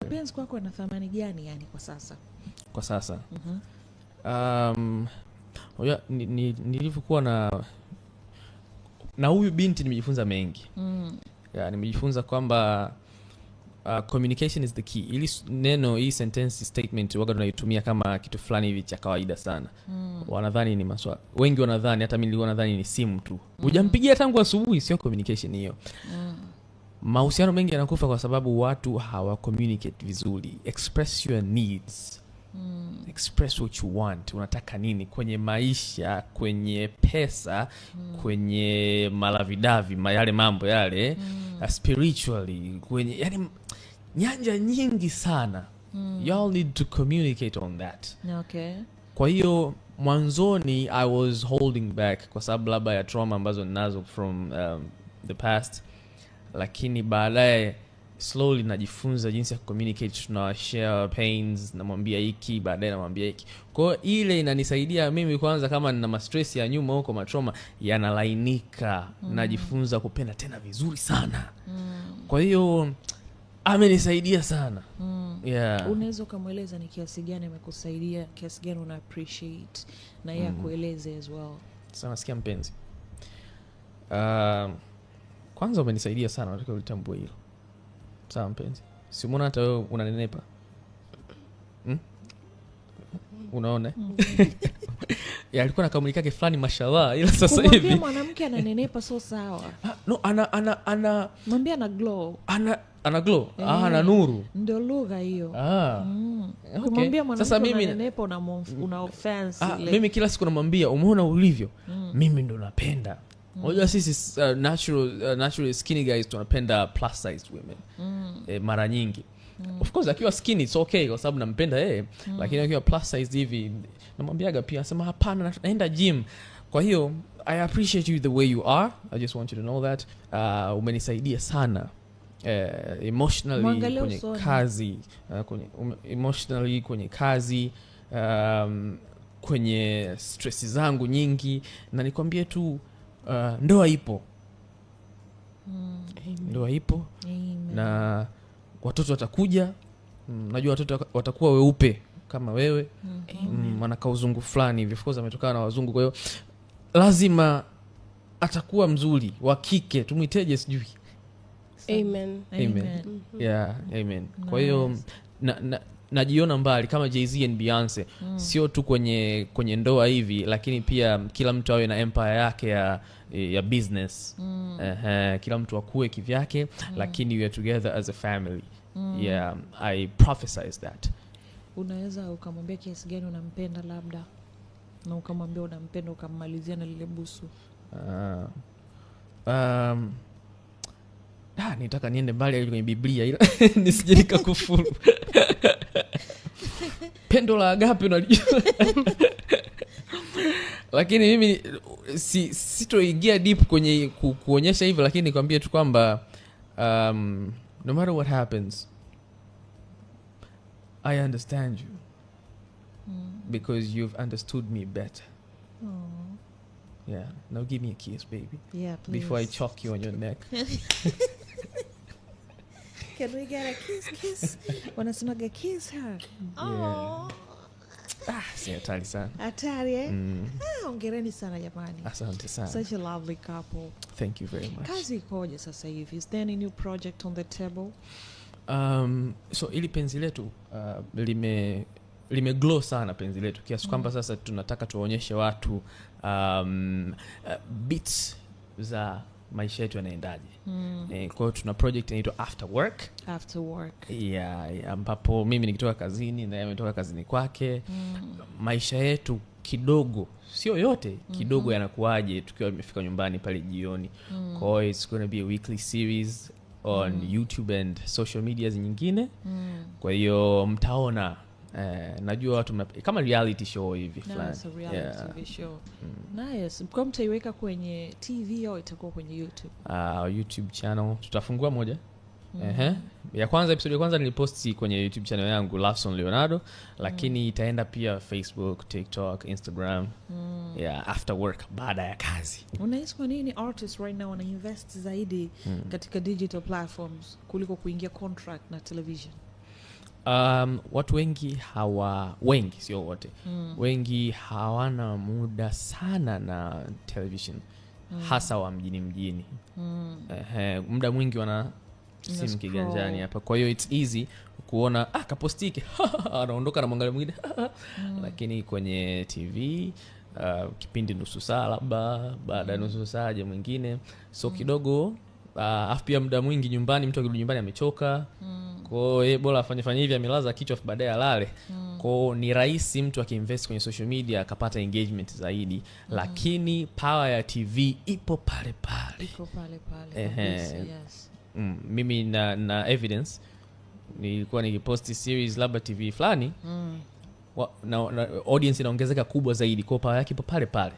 Mapenzi kwako yana thamani gani yani kwa sasa? Kwa sasa, unajua, nilivyokuwa na huyu binti nimejifunza mengi. Yeah, nimejifunza kwamba communication is the key. Ili neno, hii sentence, statement, waga tunaitumia kama kitu fulani hivi cha kawaida sana. Wanadhani ni maswala, wengi wanadhani, hata mimi nilikuwa nadhani ni simu tu, hujampigia tangu asubuhi. Sio communication hiyo. Mahusiano mengi yanakufa kwa sababu watu hawa communicate vizuri. Express your needs. Express what you want. Unataka nini kwenye maisha, kwenye pesa, kwenye malovey-dovey, yale mambo yale, spiritually, kwenye yani nyanja nyingi sana. Y'all need to communicate on that. Kwa hiyo mwanzoni I was holding back kwa sababu labda ya trauma ambazo ninazo from the past, lakini baadaye slowly najifunza jinsi ya communicate. Tuna share pains, namwambia hiki, baadaye namwambia hiki. Kwa hiyo ile inanisaidia mimi kwanza, kama nina mastress ya nyuma huko, matrauma yanalainika. Najifunza kupenda tena vizuri sana. Kwa hiyo amenisaidia sana. Yeah. Unaweza ukamweleza ni kiasi gani amekusaidia, kiasi gani una appreciate, na yeye akueleze as well? Sasa nasikia mpenzi, kwanza umenisaidia sana, nataka ulitambue hilo. Sawa mpenzi, si umeona hata wewe unanenepa? Unaona? Ya, alikuwa na kamwili kake fulani, mashallah, ila sasa Kumwambia hivi mwanamke ananenepa so sawa. Ah, no, ana Mwambie ana glow. Ana glow, ah, ana nuru. Ndio lugha hiyo. Ah. Okay. Kumwambia mwanamke Sasa mimi unanenepa, una offense ah, ile. Mimi kila siku namwambia, umeona ulivyo? Mimi ndo napenda. Unajua sisi natural skinny guys tunapenda plus sized women mara nyingi. Of course akiwa skinny it's okay kwa sababu nampenda yeye, lakini akiwa plus size hivi namwambiaga pia, anasema hapana, naenda gym. Kwa hiyo I appreciate you the way you are. I just want you to know that umenisaidia sana emotionally Mwangalie kwenye usoni. kazi, emotionally kwenye kazi, kwenye stress zangu nyingi, na nikwambie tu ndoa ipo. Ndoa ipo. Amen. Na watoto watakuja. Najua watoto watakuwa weupe kama wewe. Wanakaa uzungu fulani hivi. Of course ametokana na wazungu, kwa hiyo lazima atakuwa mzuri wa kike. Tumwiteje sijui. Amen. Amen. Yeah, amen. Kwa hiyo Nice. najiona mbali kama Jay-Z and Beyonce, sio tu kwenye ndoa hivi, lakini pia kila mtu awe na empire yake ya business. Ehe, kila mtu akue kivyake, lakini we are together as a family. Yeah, I prophesize that. Unaweza ukamwambia kiasi gani unampenda labda, na ukamwambia unampenda, ukammalizia na lile busu. Nitaka niende mbali kwenye Biblia ila nisije nikakufuru. Pendo la agape unalijua, lakini mimi sitoingia deep kwenye kuonyesha hivyo, lakini nikwambie tu kwamba no matter what happens, I understand you because you've understood me better. Yeah, now give me a kiss, baby, Yeah, please. before I choke you on your neck. Can we get a kiss, kiss? Wanasemaga kiss her. Yeah. Ah, si hatari sana. Hatari, eh? Mm. Ah, hongereni sana jamani. Asante sana. Such a lovely couple. Thank you very much. Kazi ikoje sasa hivi? Is there any new project on the table? So ili penzi letu lime glow sana, penzi letu, kiasi kwamba sasa tunataka tuwaonyeshe watu bits za maisha yetu yanaendaje. Kwa hiyo tuna project inaitwa After Work. After Work. Yeah, ambapo mimi nikitoka kazini na yeye ametoka kazini kwake, maisha yetu kidogo, sio yote, kidogo, yanakuwaje tukiwa tumefika nyumbani pale jioni. Kwa hiyo it's gonna be a weekly series on YouTube and social medias nyingine. Kwa hiyo mtaona, najua watu kama reality show hivi fulani. Nice, a reality TV show. Nice. Kwa mtaiweka kwenye TV au itakuwa kwenye YouTube? YouTube channel tutafungua moja. Ehe. Ya kwanza, episode ya kwanza niliposti kwenye YouTube channel yangu, Lawson Leonardo, lakini itaenda pia Facebook, TikTok, Instagram. Yeah, After Work, baada ya kazi. Unahisi kwa nini artists right now wana invest zaidi katika digital platforms kuliko kuingia contract na television? Watu wengi hawa, wengi sio wote, wengi hawana muda sana na television, hasa wa mjini mjini. Ehe, muda mwingi wana simu scroll. Kiganjani hapa, kwa hiyo it's easy kuona, ah, kapostike, anaondoka na mwangalia mwingine. Lakini kwenye TV kipindi nusu saa, labda baada ya nusu saa aje mwingine, so kidogo afu pia muda mwingi nyumbani, mtu akirudi nyumbani amechoka, kwao yeye bora afanye fanye hivi, amelaza kichwa, afu baadaye alale. Kwao ni rahisi mtu akiinvest kwenye social media akapata engagement zaidi, lakini power ya TV ipo pale pale. Iko pale pale. Ehe. Kabisa, yes. Mimi na evidence, nilikuwa nikiposti series labda TV fulani, na audience inaongezeka kubwa zaidi, kwao power yake ipo pale pale.